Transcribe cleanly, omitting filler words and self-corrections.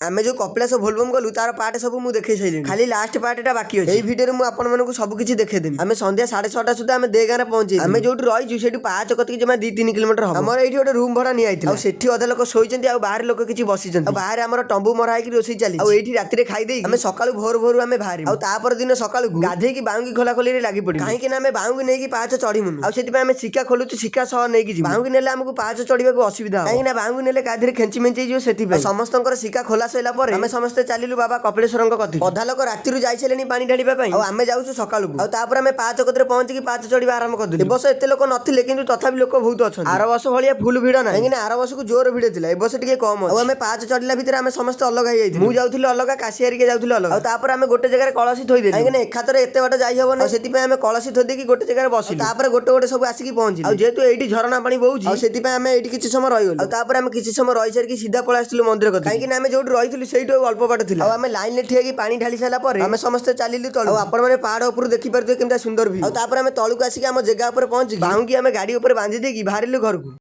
ଆମେ ଯୋଉ କପିଳାସ ଭୋଲବମ୍ ଗଲୁ, ତାର ପାର୍ଟ ସବୁ ମୁଁ ଦେଖେଇ ସାରିଲିଣି। ଖାଲି ଲାଷ୍ଟ ପାର୍ଟଟା ବାକି ଅଛି। ଏଇ ଭିଡ଼ିଓରେ ମୁଁ ଆପଣମାନଙ୍କୁ ସବୁ କିଛି ଦେଖେଇଦେବି। ଆମେ ସନ୍ଧ୍ୟା 6:30 ସୁଦ୍ଧା ଆମେ ଦେଗାଁରେ ପହଞ୍ଚି, ଆମେ ଯୋଉଠି ରହିଛୁ ସେଇଠୁ ପାହାଚ କତିକି ଜମା 2-3 କିଲୋମିଟର ହବ। ଆମର ଏଇଠି ଗୋଟେ ରୁମ୍ ଭଡା ନିଆଯାଇଥିଲା। ଆଉ ସେଠି ଅଧା ଲୋକ ଶୋଇଛନ୍ତି ଆଉ ବାହାରେ ଲୋକ କିଛି ବସିଛନ୍ତି। ଆଉ ବାହାରେ ଆମର ତମ୍ବୁ ମରା ହେଇକି ରୋଷେଇ ଚାଲିଛି। ଆଉ ଏଇଠି ରାତିରେ ଖାଇ ଦେଇକି ଆମେ ସକାଳୁ ଭୋର ଭୋରୁ ଆମେ ବାହାରିବୁ। ଆଉ ତାପର ଦିନ ସକାଳୁ ଗାଧେଇକି ବାଉଙ୍ଗି ଖୋଲା ଖୋଲିରେ ଲାଗି ପଡିବୁ, କାହିଁକି ନା ଆମେ ବାଉଙ୍ଗି ନେଇକି ପାହାଚ ଚଢିବୁନୁ। ଆଉ ସେଥିପାଇଁ ଆମେ ଶିକା ଖୋଲୁଛୁ, ଶିକା ସହ ନେଇକି ଯିବୁ। ବାଉଙ୍ଗି ନେଲେ ଆମକୁ ପାହାଚ ଚଢିବାକୁ ଅସୁବିଧା ହବ, କାହିଁକି ନା ବାଉଙ୍ଗି ନେଲେ କା ଦେହରେ ଖେଞ୍ଚି ମେଞ୍ଚି ହେଇଯିବ ସେଥିପାଇଁ। ଆଉ ସମସ୍ତଙ୍କର ଶିକା ଖୋଲା ସରିଲା ପରେ ଆମେ ସମସ୍ତେ ଚାଲିଲୁ ବାବା କପିଳେଶ୍ୱରଙ୍କ କତିକି। ଅଧା ଲୋକ ରାତିରୁ ଯାଇସାରିଲେଣି ପାଣି ଢାଳିବା ପାଇଁ ଆଉ ଆମେ ଯାଉଛୁ ସକାଳକୁ। ଆଉ ତାପରେ ଆମେ ପାହାଚ କତିରେ ପହଞ୍ଚିକି ପାହାଚ ଚଢିବା ଆରମ୍ଭ କରିଦେଲୁ। ଏ ବର୍ଷ ଏତେ ଲୋକ ନଥିଲେ, କିନ୍ତୁ ତଥାପି ଲୋକ ବହୁତ ଅଛନ୍ତି। ଆର ବର୍ଷ ଭଳିଆ ଫୁଲ ଭିଡ ନାହିଁ, କାହିଁକି ନା ଆର ବର୍ଷକୁ ଜୋର ଭିଡ ଥିଲା, ଏ ବର୍ଷ ଟିକେ କମ। ଆଉ ଆମେ ପାହାଚ ଚଢିଲା ଭିତରେ ଆମେ ସମସ୍ତେ ଅଲଗା ହେଇଯାଇଥିଲୁ। ମୁଁ ଯାଉଥିଲି ଅଲଗା, କାଶୀ ହାରିକା ଯାଉଥିଲେ ଅଲଗା। ଆଉ ତାପରେ ଆମେ ଗୋଟେ ଜାଗାରେ କଳସୀ ଥୋଇଦେଲୁ, କାହିଁକି ନା ଏକାଥରେ ଏତେ ବାଟ ଯାଇ ହବନି। ଆଉ ସେଥିପାଇଁ ଆମେ କଳସୀ ଥୋଇ ଦେଇକି ଗୋଟେ ଜାଗାରେ ବସିଲୁ। ତାପରେ ଗୋଟେ ଗୋଟେ ସବୁ ଆସିକି ପହଞ୍ଚିଲୁ। ଆଉ ଯେହେତୁ ଏଇଠି ଝରଣା ପାଣି ବହୁଛି, ଆଉ ସେଥିପାଇଁ ଆମେ ଏଇଠି କିଛି ସମୟ ରହିଗଲୁ। ଆଉ ତାପରେ ଆମେ କିଛି ସମୟ ରହିସାରିକି ସିଧା ପଳେଇ ଆସିଥିଲୁ ମନ୍ଦିର କତିକି, କାହିଁକି ନା ଆମେ ଯୋଉଠି ରହିଥିଲୁ ସେଇଠୁ ଆଉ ଅଳ୍ପ ବାଟ ଥିଲା। ଆଉ ଆମେ ଲାଇନରେ ଠିଆ ହେଇକି ପାଣି ଢାଳି ସାରିଲା ପରେ ଆମେ ସମସ୍ତେ ଚାଲିଲୁ ତଳୁ। ଆଉ ଆପଣମାନେ ପାହାଡ ଉପରୁ ଦେଖିପାରୁଥିବେ କେମିତି ସୁନ୍ଦର ଭିଉ। ଆଉ ତାପରେ ଆମେ ତଳକୁ ଆସିକି ଆମ ଜାଗା ଉପରେ ପହଞ୍ଚିକି ବାହୁଙ୍ଗି ଆମେ ଗାଡି ଉପରେ ବାନ୍ଧି ଦେଇକି ବାହାରିଲୁ ଘରକୁ।